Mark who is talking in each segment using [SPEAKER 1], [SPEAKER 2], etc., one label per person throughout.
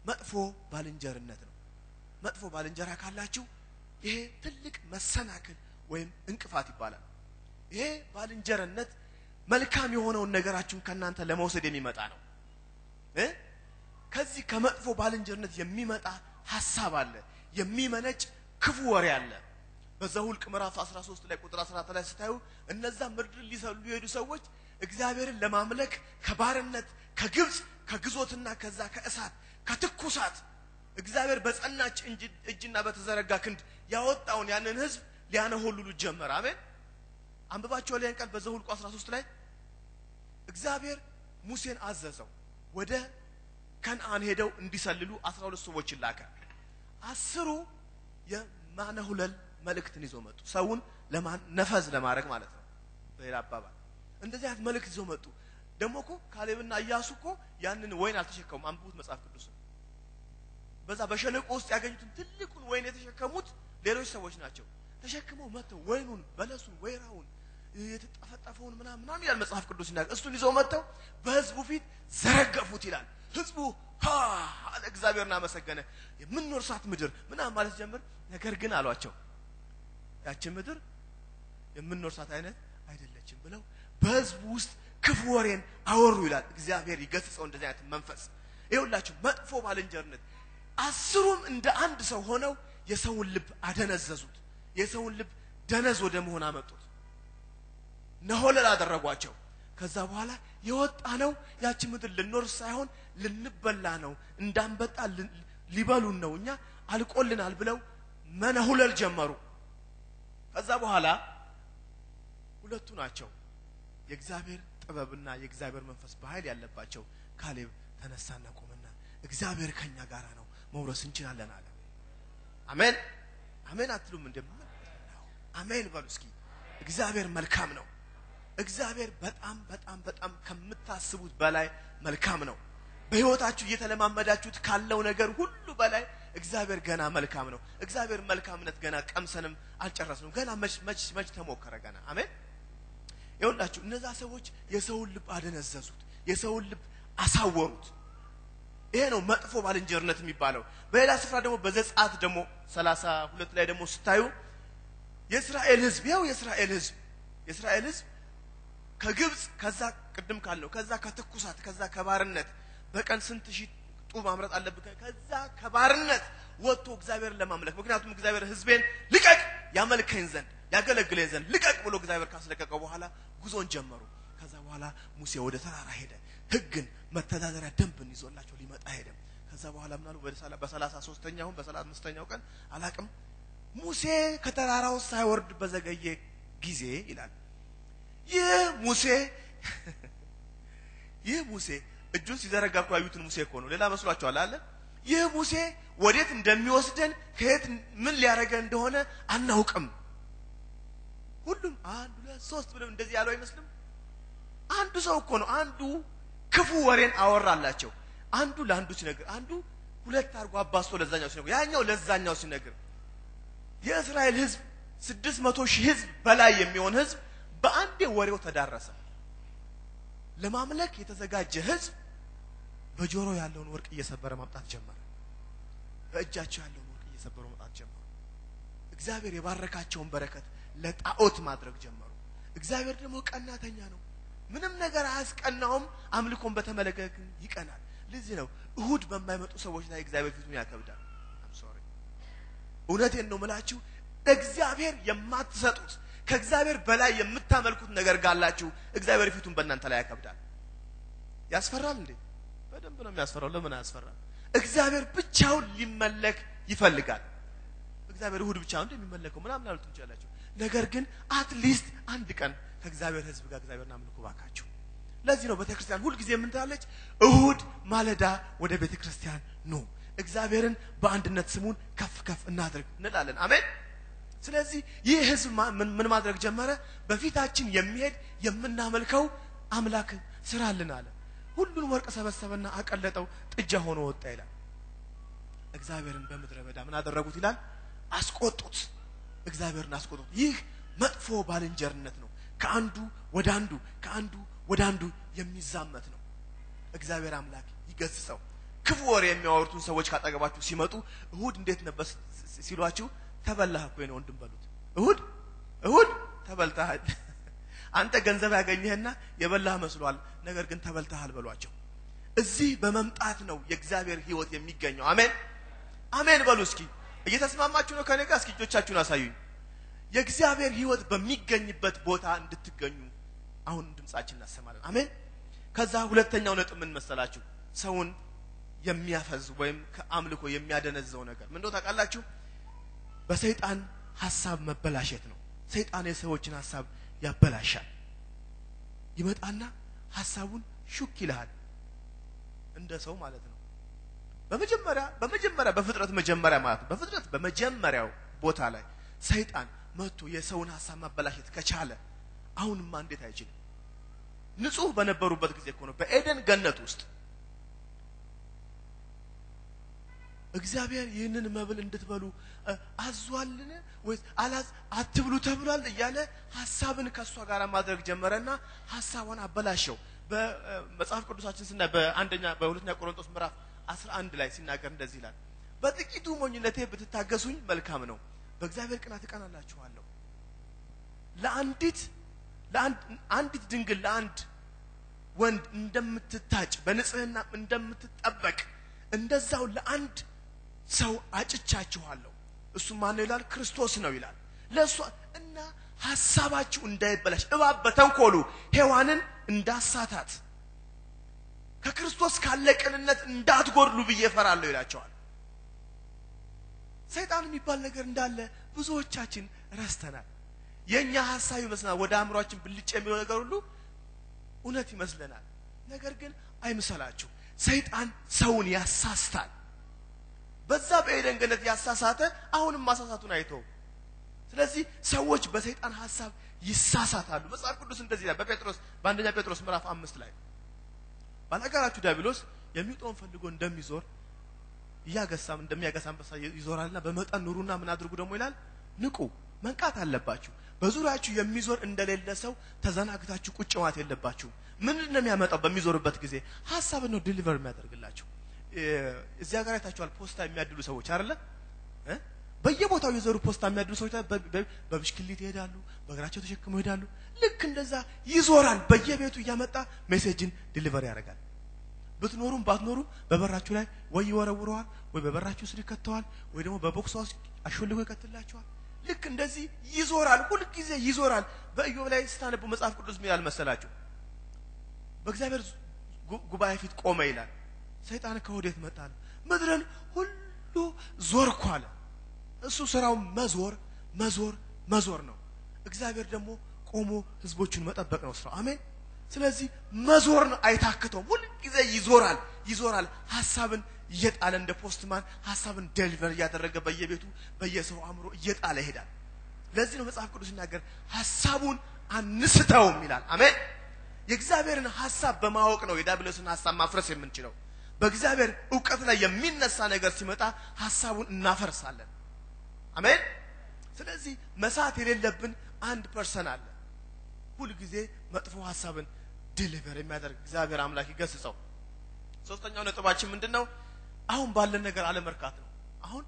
[SPEAKER 1] መጥፎ ባልንጀርነት ነው። መጥፎ ባልንጀራ ካላችሁ ይሄ ትልቅ መሰናክል ወይም እንቅፋት ይባላል። ይሄ ባልንጀርነት መልካም የሆነውን ነገራችሁን ከናንተ ለመውሰድ የሚመጣ ነው። ከዚህ ከመጥፎ ባልንጀርነት የሚመጣ ሐሳብ አለ፣ የሚመነጭ ክፉ ወሬ አለ። በዘሁልቅ ምዕራፍ 13 ላይ ቁጥር 14 ላይ ስታዩ እነዛ ምድር ሊሰልሉ የሄዱ ሰዎች እግዚአብሔርን ለማምለክ ከባርነት ከግብጽ ከግዞትና ከዛ ከእሳት ከትኩሳት እግዚአብሔር በጸናች እጅና በተዘረጋ ክንድ ያወጣውን ያንን ህዝብ ሊያነሆልሉ ጀመረ። አሜን። አንብባችሁ ያን ቃል በዘሁልቅ 13 ላይ እግዚአብሔር ሙሴን አዘዘው ወደ ከነአን ሄደው እንዲሰልሉ 12 ሰዎች ላከ። 10 የማነሁለል መልእክትን ይዘው መጡ። ሰውን ለማነፈዝ ለማድረግ ማለት ነው። በሌላ አባባል እንደዚህ አይነት መልእክት ይዘው መጡ። ደግሞ እኮ ካሌብና ኢያሱ እኮ ያንን ወይን አልተሸከሙም። አንብቡት መጽሐፍ ቅዱስን። በዛ በሸለቆ ውስጥ ያገኙትን ትልቁን ወይን የተሸከሙት ሌሎች ሰዎች ናቸው። ተሸክመው መጥተው ወይኑን፣ በለሱን፣ ወይራውን የተጠፈጠፈውን ምናምን ምናምን ይላል መጽሐፍ ቅዱስ ይናገር። እሱን ይዘው መጥተው በህዝቡ ፊት ዘረገፉት ይላል። ህዝቡ ሃ አለ፣ እግዚአብሔርን አመሰገነ። የምንወርሳት ምድር ምናምን ማለት ጀመር። ነገር ግን አሏቸው ያችን ምድር የምንወርሳት አይነት አይደለችም ብለው በህዝቡ ውስጥ ክፉ ወሬን አወሩ ይላል። እግዚአብሔር ይገስጸው እንደዚህ አይነት መንፈስ። ይኸውላችሁ መጥፎ ባልንጀርነት 10ሩም እንደ አንድ ሰው ሆነው የሰውን ልብ አደነዘዙት። የሰውን ልብ ደነዝ ወደ መሆን አመጡት። ነሆለል አደረጓቸው። ከዛ በኋላ የወጣነው ያቺ ምድር ልንወርስ ሳይሆን ልንበላ ነው፣ እንዳንበጣ ሊበሉን ነው፣ እኛ አልቆልናል ብለው መነሁለል ጀመሩ። ከዛ በኋላ ሁለቱ ናቸው የእግዚአብሔር ጥበብና የእግዚአብሔር መንፈስ በኃይል ያለባቸው። ካሌብ ተነሳና ቆመና እግዚአብሔር ከኛ ጋራ ነው፣ መውረስ እንችላለን አለ። አሜን አሜን አትሉም እንዴ? አሜን በሉ እስኪ። እግዚአብሔር መልካም ነው። እግዚአብሔር በጣም በጣም በጣም ከምታስቡት በላይ መልካም ነው። በህይወታችሁ እየተለማመዳችሁት ካለው ነገር ሁሉ በላይ እግዚአብሔር ገና መልካም ነው። እግዚአብሔር መልካምነት ገና ቀምሰንም አልጨረስንም። ገና መች መች መች ተሞከረ ገና። አሜን። ይኸውላችሁ እነዛ ሰዎች የሰውን ልብ አደነዘዙት፣ የሰውን ልብ አሳወሩት። ይሄ ነው መጥፎ ባልንጀርነት የሚባለው። በሌላ ስፍራ ደግሞ በዘጸአት ደግሞ 32 ላይ ደግሞ ስታዩ የእስራኤል ህዝብ ይኸው የእስራኤል ህዝብ ከግብጽ ከዛ ቅድም ካልነው ከዛ ከትኩሳት ከዛ ከባርነት በቀን ስንት ሺህ ጡብ ማምረት አለብህ ከዛ ከባርነት ወጥቶ እግዚአብሔርን ለማምለክ፣ ምክንያቱም እግዚአብሔር ህዝቤን ልቀቅ ያመልከኝ ዘንድ ያገለግለኝ ዘንድ ልቀቅ ብሎ እግዚአብሔር ካስለቀቀው በኋላ ጉዞን ጀመሩ። ከዛ በኋላ ሙሴ ወደ ተራራ ሄደ። ህግን መተዳደሪያ ደንብን ይዞላቸው ሊመጣ ሄደ። ከዛ በኋላ ምን አሉ? በሰላሳ ሶስተኛው በሰላሳ አምስተኛው ቀን አላቅም ሙሴ ከተራራው ሳይወርድ በዘገየ ጊዜ ይላል። ይህ ሙሴ እጁን ሲዘረጋ እኮ ያዩትን ሙሴ እኮ ነው። ሌላ መስሏቸዋል አለ። ይህ ሙሴ ወዴት እንደሚወስደን ከየት ምን ሊያረገን እንደሆነ አናውቅም። ሁሉም 1 2 3 ብለው እንደዚህ ያለው አይመስልም? አንዱ ሰው እኮ ነው። አንዱ ክፉ ወሬን አወራላቸው። አንዱ ለአንዱ ሲነግር፣ አንዱ ሁለት አርጎ አባስቶ ለዛኛው ሲነግር፣ ያኛው ለዛኛው ሲነግር የእስራኤል ህዝብ 600 ሺህ ህዝብ በላይ የሚሆን ህዝብ በአንዴ ወሬው ተዳረሰ። ለማምለክ የተዘጋጀ ህዝብ በጆሮ ያለውን ወርቅ እየሰበረ ማምጣት ጀመረ። በእጃቸው ያለውን ወርቅ እየሰበሩ ማምጣት ጀመሩ። እግዚአብሔር የባረካቸውን በረከት ለጣዖት ማድረግ ጀመሩ። እግዚአብሔር ደግሞ ቀናተኛ ነው። ምንም ነገር አያስቀናውም። አምልኮን በተመለከተ ግን ይቀናል። ለዚህ ነው እሁድ በማይመጡ ሰዎች ላይ እግዚአብሔር ፊቱን ያከብዳል። I'm sorry፣ እውነቴን ነው የምላችሁ። እግዚአብሔር የማትሰጡት ከእግዚአብሔር በላይ የምታመልኩት ነገር ጋላችሁ እግዚአብሔር ፊቱን በእናንተ ላይ ያከብዳል። ያስፈራል እንዴ? በደንብ ነው የሚያስፈራው። ለምን አያስፈራም? እግዚአብሔር ብቻውን ሊመለክ ይፈልጋል። እግዚአብሔር እሁድ ብቻ ነው የሚመለከው ምናምን አሉት እንችላላችሁ። ነገር ግን at least አንድ ቀን ከእግዚአብሔር ህዝብ ጋር እግዚአብሔርን አምልኩ ባካችሁ። ለዚህ ነው ቤተክርስቲያን ሁል ጊዜ ምን ትላለች? እሁድ ማለዳ ወደ ቤተክርስቲያን ኑ፣ እግዚአብሔርን በአንድነት ስሙን ከፍ ከፍ እናድርግ እንላለን። አሜን። ስለዚህ ይህ ህዝብ ምን ማድረግ ጀመረ? በፊታችን የሚሄድ የምናመልከው አምላክ ስራልን አለ። ሁሉን ወርቅ ሰበሰበና አቀለጠው፣ ጥጃ ሆኖ ወጣ ይላል። እግዚአብሔርን በምድረ በዳ ምን አደረጉት ይላል? አስቆጡት። እግዚአብሔርን አስቆጡት። ይህ መጥፎ ባልንጀርነት ነው። ከአንዱ ወደ አንዱ ከአንዱ ወደ አንዱ የሚዛመት ነው። እግዚአብሔር አምላክ ይገስጸው። ክፉ ወሬ የሚያወሩትን ሰዎች ካጠገባችሁ ሲመጡ እሁድ እንዴት ነበር ሲሏችሁ ተበላህ እኮ የኔ ወንድም በሉት። እሁድ እሁድ ተበልተሃል። አንተ ገንዘብ ያገኘህና የበላህ መስሏል፣ ነገር ግን ተበልተሃል በሏቸው። እዚህ በመምጣት ነው የእግዚአብሔር ህይወት የሚገኘው። አሜን አሜን በሉ እስኪ። እየተስማማችሁ ነው ከኔ ጋር? እስኪ እጆቻችሁን አሳዩኝ። የእግዚአብሔር ህይወት በሚገኝበት ቦታ እንድትገኙ አሁን ድምጻችን እናሰማለን። አሜን። ከዛ ሁለተኛው ነጥብ ምን መሰላችሁ? ሰውን የሚያፈዝ ወይም ከአምልኮ የሚያደነዘው ነገር ምን እንደው ታውቃላችሁ? በሰይጣን ሐሳብ መበላሸት ነው። ሰይጣን የሰዎችን ሐሳብ ያበላሻል። ይመጣና ሐሳቡን ሹክ ይልሃል፣ እንደ ሰው ማለት ነው። በመጀመሪያ በፍጥረት መጀመሪያ ማለት ነው። በፍጥረት በመጀመሪያው ቦታ ላይ ሰይጣን መጥቶ የሰውን ሐሳብ ማበላሸት ከቻለ አሁንማ እንዴት አይችልም? ንጹህ በነበሩበት ጊዜ እኮ ነው በኤደን ገነት ውስጥ እግዚአብሔር ይህንን መብል እንድትበሉ አዟልን ወይስ አላዝ አትብሉ ተብሏል እያለ ሐሳብን ከሷ ጋር ማድረግ ጀመረና ሐሳቧን አበላሸው። በመጽሐፍ ቅዱሳችን ስናይ በሁለተኛ ቆሮንቶስ ምዕራፍ 11 ላይ ሲናገር እንደዚህ ይላል፣ በጥቂቱ ሞኝነቴ ብትታገሱኝ መልካም ነው፣ በእግዚአብሔር ቅናት እቀናላችኋለሁ። ለአንዲት ድንግል ለአንድ ወንድ እንደምትታጭ በንጽህና እንደምትጠበቅ እንደዛው ለአንድ ሰው አጭቻችኋለሁ። እሱ ማን ነው ይላል? ክርስቶስ ነው ይላል። ለሷ እና ሐሳባችሁ እንዳይበላሽ እባብ በተንኮሉ ሔዋንን እንዳሳታት ከክርስቶስ ካለ ቅንነት እንዳትጎድሉ ብዬ እፈራለሁ ይላቸዋል። ሰይጣን የሚባል ነገር እንዳለ ብዙዎቻችን ረስተናል። የኛ ሐሳብ ይመስለናል፣ ወደ አእምሯችን ብልጭ የሚለው ነገር ሁሉ እውነት ይመስለናል። ነገር ግን አይምሰላችሁ፣ ሰይጣን ሰውን ያሳስታል። በዛ በኤደን ገነት ያሳሳተ አሁንም ማሳሳቱን አይተው። ስለዚህ ሰዎች በሰይጣን ሐሳብ ይሳሳታሉ። መጽሐፍ ቅዱስ እንደዚህ ይላል በአንደኛ ጴጥሮስ ምዕራፍ 5 ላይ ባላጋራችሁ ዲያብሎስ የሚውጠውን ፈልጎ እንደሚዞር እያገሳም እንደሚያገሳ አንበሳ ይዞራልና በመጠን ኑሩና ምን አድርጉ ደግሞ ይላል? ንቁ። መንቃት አለባችሁ። በዙሪያችሁ የሚዞር እንደሌለ ሰው ተዘናግታችሁ ቁጭ ማለት የለባችሁ። ምንድን ነው የሚያመጣው? በሚዞርበት ጊዜ ሐሳብ ነው deliver የሚያደርግላችሁ። እዚያ ጋር አይታችኋል፣ ፖስታ የሚያድሉ ሰዎች አይደለ? በየቦታው የዞሩ ፖስታ የሚያድሉ ሰዎች በብሽክሌት ይሄዳሉ፣ በእግራቸው ተሸክመው ይሄዳሉ። ልክ እንደዛ ይዞራል፣ በየቤቱ እያመጣ message ን deliver ያደርጋል። ብትኖሩም ባትኖሩም በበራችሁ ላይ ወይ ይወረውረዋል፣ ወይ በበራችሁ ስር ይከተዋል፣ ወይ ደግሞ በ box ውስጥ አሾልኮ ይከትላችኋል። ልክ እንደዚህ ይዞራል፣ ሁል ጊዜ ይዞራል። በኢዮብ ላይ ስታነቡ መጽሐፍ ቅዱስ ምን ይላል መሰላችሁ? በእግዚአብሔር ጉባኤ ፊት ቆመ ይላል። ሰይጣን ከወዴት መጣ ነው? ምድርን ሁሉ ዞርኩ አለ። እሱ ስራው መዞር መዞር መዞር ነው። እግዚአብሔር ደግሞ ቆሞ ህዝቦቹን መጠበቅ ነው ስራው። አሜን። ስለዚህ መዞር ነው፣ አይታክተውም። ሁል ጊዜ ይዞራል ይዞራል። ሐሳብን እየጣለ እንደ postman ሐሳብን deliver እያደረገ በየቤቱ በየሰው አእምሮ እየጣለ ይሄዳል። ለዚህ ነው መጽሐፍ ቅዱስ ሲናገር ሐሳቡን አንስተውም ይላል። አሜን። የእግዚአብሔርን ሐሳብ በማወቅ ነው የዲያብሎስን ሐሳብ ማፍረስ የምንችለው። በእግዚአብሔር ዕውቀት ላይ የሚነሳ ነገር ሲመጣ ሐሳቡን እናፈርሳለን። አሜን። ስለዚህ መሳት የሌለብን አንድ person አለ፣ ሁል ጊዜ መጥፎ ሐሳብን deliver የሚያደርግ። እግዚአብሔር አምላክ ይገስጸው። ሶስተኛው ነጥባችን ምንድነው? አሁን ባለን ነገር አለመርካት ነው። አሁን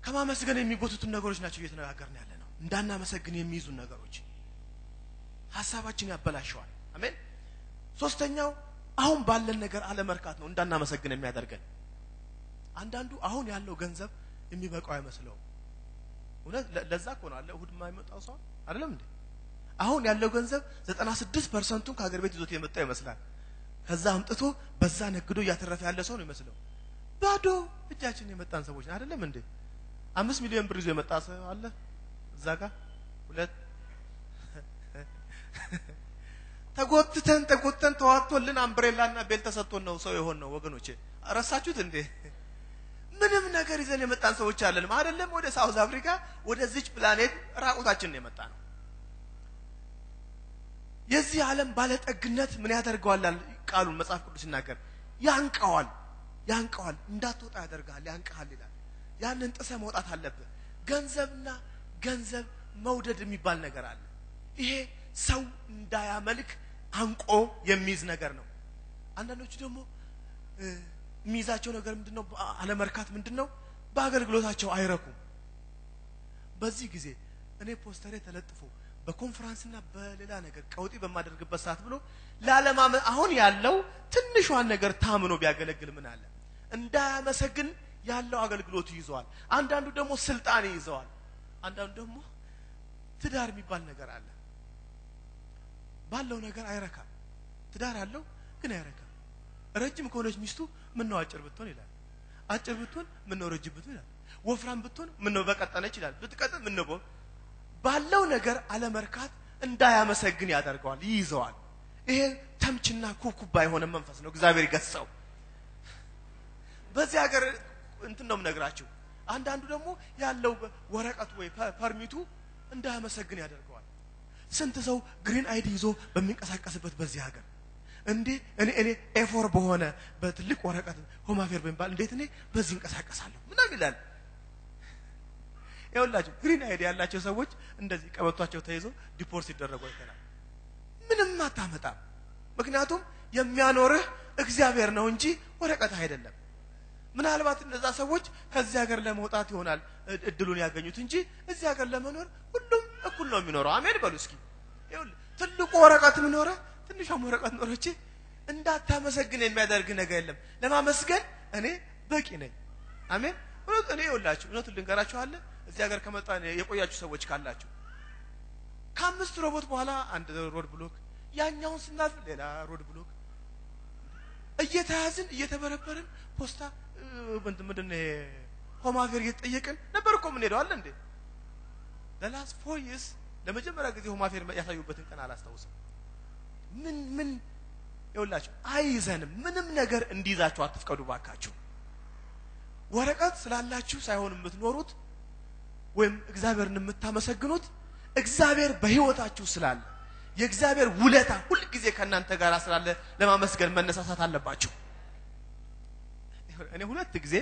[SPEAKER 1] ከማመስገን የሚጎትቱን ነገሮች ናቸው እየተነጋገርን ያለነው። እንዳናመሰግን የሚይዙን ነገሮች ሐሳባችን ያበላሸዋል። አሜን። ሶስተኛው አሁን ባለን ነገር አለመርካት ነው፣ እንዳናመሰግን የሚያደርገን። አንዳንዱ አሁን ያለው ገንዘብ የሚበቃው አይመስለውም። እውነት ለዛ እኮ ነው አለ እሁድ የማይመጣው ሰው አይደለም እንዴ? አሁን ያለው ገንዘብ 96%ቱን ከሀገር ቤት ይዞት የመጣው ይመስላል። ከዛ አምጥቶ በዛ ነግዶ እያተረፈ ያለ ሰው ነው የሚመስለው። ባዶ እጃችን የመጣን ሰዎች አይደለም እንዴ? 5 ሚሊዮን ብር ይዞ የመጣ ሰው አለ እዛ ጋር? ሁለት ተጎትተን ተጎትተን ተዋጥቶልን አምብሬላና ቤል ተሰጥቶን ነው ሰው የሆነው። ወገኖቼ ረሳችሁት እንዴ? ምንም ነገር ይዘን የመጣን ሰዎች አለንም አይደለም? ወደ ሳውዝ አፍሪካ ወደዚች ፕላኔት ራቁታችን ነው የመጣነው። የዚህ ዓለም ባለጠግነት ምን ያደርገዋል? ቃሉን መጽሐፍ ቅዱስ ሲናገር ያንቀዋል፣ ያንቀዋል፣ እንዳትወጣ ያደርጋል፣ ያንቀሃል ይላል። ያንን ጥሰህ መውጣት አለብህ። ገንዘብና ገንዘብ መውደድ የሚባል ነገር አለ። ይሄ ሰው እንዳያመልክ አንቆ የሚይዝ ነገር ነው። አንዳንዶቹ ደግሞ የሚይዛቸው ነገር ምንድነው? አለመርካት ምንድነው? በአገልግሎታቸው አይረኩም። በዚህ ጊዜ እኔ ፖስተሬ ተለጥፎ በኮንፈረንስና በሌላ ነገር ቀውጢ በማደርግበት ሰዓት ብሎ ላለማመን አሁን ያለው ትንሿን ነገር ታምኖ ቢያገለግል ምን አለ? እንዳያመሰግን ያለው አገልግሎቱ ይዘዋል። አንዳንዱ ደግሞ ስልጣን ይዘዋል። አንዳንዱ ደግሞ ትዳር የሚባል ነገር አለ። ባለው ነገር አይረካም። ትዳር አለው ግን አይረካም። ረጅም ከሆነች ሚስቱ ምነው አጭር ብትሆን ይላል። አጭር ብትሆን ምነው ረጅም ብትሆን ይላል። ወፍራም ብትሆን ምነው በቀጠነች ይላል። ብትቀጥን ምነው ባለው ነገር አለመርካት እንዳያመሰግን ያደርገዋል፣ ይይዘዋል። ይሄ ተምችና ኩብኩባ የሆነ መንፈስ ነው። እግዚአብሔር ይገስጸው። በዚህ ሀገር እንትን ነው የምነግራችሁ። አንዳንዱ ደግሞ ያለው ወረቀቱ ወይ permit ኡ እንዳያመሰግን ያደርገዋል። ስንት ሰው green ID ይዞ በሚንቀሳቀስበት በዚህ ሀገር እንዴ እኔ A4 በሆነ በትልቅ ወረቀት Home Affair በሚባል እንዴት እኔ በዚህ እንቀሳቀሳለሁ ምናምን ይላል። ይኸውላችሁ green ID ያላቸው ሰዎች እንደዚህ ቀበቷቸው ተይዞ deport ሲደረጉ አይተናል። ምንም አታመጣም። ምክንያቱም የሚያኖርህ እግዚአብሔር ነው እንጂ ወረቀት አይደለም። ምናልባት እነዛ ሰዎች ከዚህ ሀገር ለመውጣት ይሆናል እድሉን ያገኙት እንጂ እዚህ ሀገር ለመኖር ሁሉም እኩል ነው የሚኖረው። አሜን በሉ እስኪ። ይኸውልህ ትልቁ ወረቀት ኖረ ትንሿም ወረቀት ኖረች እንዳታመሰግን የሚያደርግ ነገር የለም። ለማመስገን እኔ በቂ ነኝ። አሜን። እውነት እኔ ይኸውላችሁ እውነቱን ልንገራችሁ አለ እዚህ ሀገር ከመጣ የቆያችሁ ሰዎች ካላችሁ ከአምስት ሮቦት በኋላ አንድ road block፣ ያኛውን ስናልፍ ሌላ road block፣ እየተያዝን እየተበረበርን ፖስታ ምንድን ነው Home Affair እየተጠየቅን ነበር እኮ የምንሄደው አለ እንዴ። The last 4 years ለመጀመሪያ ጊዜ Home Affair ያሳዩበትን ቀን አላስታውስም። ምን ይኸውላችሁ አይዘንም። ምንም ነገር እንዲይዛችሁ አትፍቀዱ ባካችሁ። ወረቀት ስላላችሁ ሳይሆን የምትኖሩት ወይም እግዚአብሔርን የምታመሰግኑት እግዚአብሔር በህይወታችሁ ስላለ የእግዚአብሔር ውለታ ሁል ጊዜ ከእናንተ ጋር ስላለ ለማመስገን መነሳሳት አለባችሁ። እኔ ሁለት ጊዜ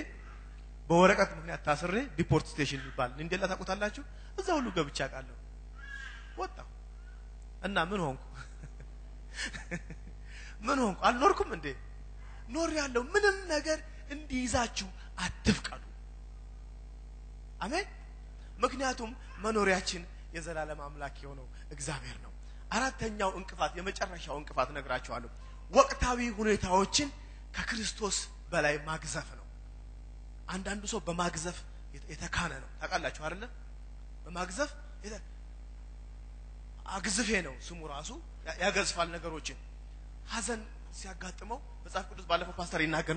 [SPEAKER 1] በወረቀት ምክንያት ታስሬ deport station የሚባል እንዴላ ታውቁታላችሁ? እዛ ሁሉ ገብቼ አውቃለሁ። ወጣሁ እና ምን ሆንኩ? ምን ሆንኩ? አልኖርኩም እንዴ? ኖር ያለው ምንም ነገር እንዲይዛችሁ አትፍቀዱ። አሜን። ምክንያቱም መኖሪያችን የዘላለም አምላክ የሆነው እግዚአብሔር ነው። አራተኛው እንቅፋት፣ የመጨረሻው እንቅፋት ነግራችኋለሁ፣ ወቅታዊ ሁኔታዎችን ከክርስቶስ በላይ ማግዘፍ ነው። አንዳንዱ ሰው በማግዘፍ የተካነ ነው። ታውቃላችሁ አይደለ? በማግዘፍ አግዝፌ ነው ስሙ ራሱ ያገዝፋል ነገሮችን። ሀዘን ሲያጋጥመው መጽሐፍ ቅዱስ ባለፈው ፓስተር ይናገር